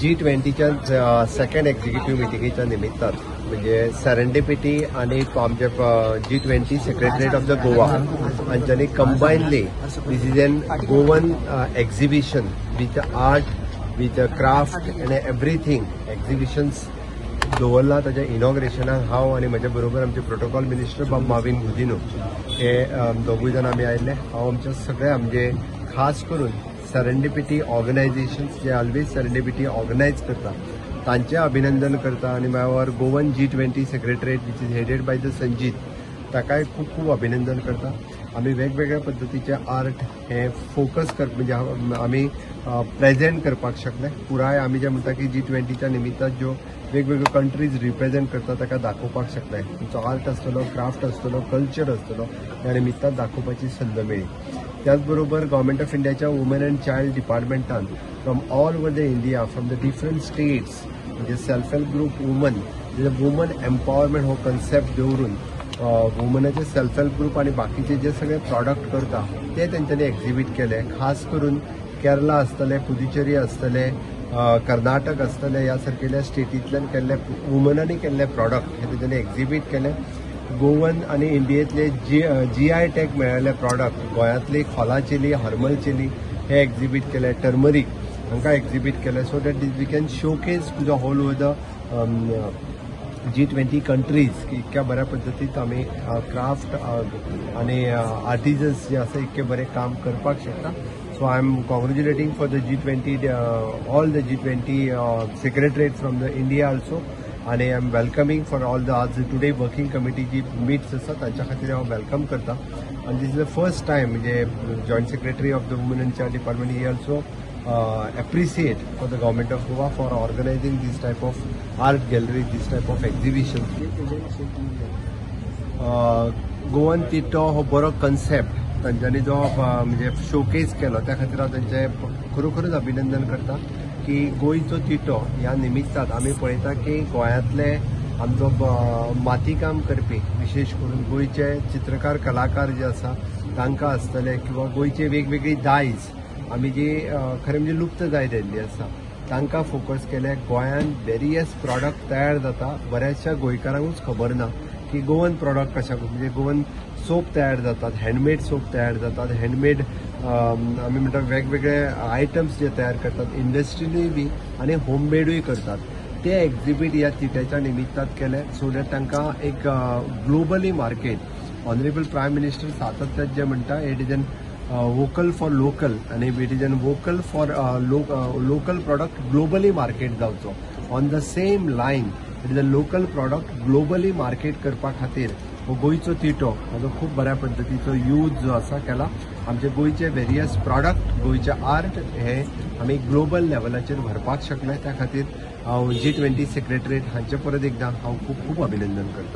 जी20च्या second executive मिटिंगेच्या निमित्तान, म्हणजे serendipity आणि आमचे G20 Secretariat of the Goa हांच्यांनी combinedly this is an Goan exhibition with art, with craft and everything exhibitions दवरला. ताच्या इनॉग्रेशनाक हांव आनी म्हज्या बरोबर आमचे प्रोटोकॉल मिनिस्टर बाब माविन गुदिन्हो हे दोगूय जाण आमी आयिल्ले. हांव आमच्या सगळ्या, म्हणजे खास करून सेरेंडिपिटी ऑर्गनायझेशन्स जे ऑलवेज सेरेंडिपिटी ऑर्गनायज करता, तांचें अभिनंदन करता आनी मागीर Goan G20 Secretariat, which is headed by the Sanjeet, ताकाय खूब खूब अभिनंदन करता. आमी वेगवेगळ्या पद्दतीचे आर्ट हे फोकस कर, म्हणजे आमी प्रेजेंट करपाक शकले. पुराय आमी जे म्हणटा की जी20च्या निमित्तान ज्यो वेगवेगळ्यो कंट्रीज रिप्रेझेंट करता, ताका दाखोवपाक शकले. तुमचो आर्ट आसतलो, क्राफ्ट आसतलो, कल्चर आसतलो, ह्या निमित्तान दाखोवपाची संद मेळ्ळी. त्याच बरोबर गव्हर्मेंट ऑफ इंडियाच्या वुमन अँड चायल्ड डिपार्टमेंटान from all over the India, from the different states, म्हणजे सेल्फ हेल्प ग्रुप वुमन, म्हणजे वुमन एम्पावरमेंट हो कन्सेप्ट दवरून वुमनाचे सेल्फ हेल्प ग्रुप आनी बाकीचे जे सगळे प्रॉडक्ट करता, ते तेंच्यांनी एक्झिबीट केले. खास करून केरला आसतले, पुदुचेरी आसतले, कर्नाटक आसतले, ह्या सारकेल्या स्टेटींतल्यान केल्ले वुमनांनी केल्ले प्रॉडक्ट हे तेंच्यांनी एक्झिबीट केले. गोवन आनी इंडियेंतले जी जीआय टॅग मेळिल्ले प्रॉडक्ट, गोंयांतली खोला चिली, हरमल चिली हे एक्झिबीट केले, टर्मरीक हांकां एक्झिबीट केले, so that we can showcase to the whole over the G20 countries की इतक्या बऱ्या पद्दतीत आमी क्राफ्ट आनी आर्टिजन्स जे आसा, इतके बरें काम करपाक शकता. So I am congratulating for the G20, all the G20 Secretariat from the India also, आनी I am welcoming for all the आज टुडे वर्किंग कमिटी जी मिट्स आसा, तांच्या खातीर हांव welcome करता. आनी this is the first time, म्हणजे Joint Secretary of the Women and Child Department he also appreciate for the Government of Goa for organizing this type of art gallery, this type of exhibition. Goan तिटो हो बरो concept तांच्यांनी जो म्हणजे showcase केलो, त्या खातीर हांव तांचें खरोखरच अभिनंदन करता की गोंयचो तिटो ह्या निमित्तान आमी पळयता की गोंयांतले आमचो मातीकाम करपी, विशेश करून गोंयचे चित्रकार, कलाकार जे आसा तांकां आसतले किंवा गोंयचे वेगवेगळी दायज आमी जी खरें म्हणजे लुप्त जायत आयिल्ली आसा, तांकां फोकस केले. गोंयांत वेरियस प्रॉडक्ट तयार जाता, बऱ्याचशा गोंयकारांकूच खबर ना की गोवन प्रॉडक्ट कशाक, म्हणजे गोवन सोप तयार जातात, हँडमेड सोप तयार जातात, हँडमेड आमी म्हणटा वेगवेगळे आयटम्स जे तयार करतात, इंडस्ट्रीनूय बी आनी होममेडूय करतात, ते एक्झिबीट ह्या तिट्याच्या निमित्तान केले, सो that तांकां एक globally market. Honourable Prime Minister सातत्यात जे म्हणटा, it is an vocal for local आनी it is an vocal for local product globally market जावचो. On the same line, it is a local product globally market करपा खातीर हो गोंयचो तिटो हाजो खूब बऱ्या पद्दतीचो यूज जो आसा केला. आमचे गोंयचे वेरियस प्रॉडक्ट, गोंयचे आर्ट हे आमी ग्लोबल लेवलाचेर व्हरपाक शकले. त्या खातीर हांव जी20 सेक्रेटरीट हांचे परत एकदां हांव खूब खूब अभिनंदन करता.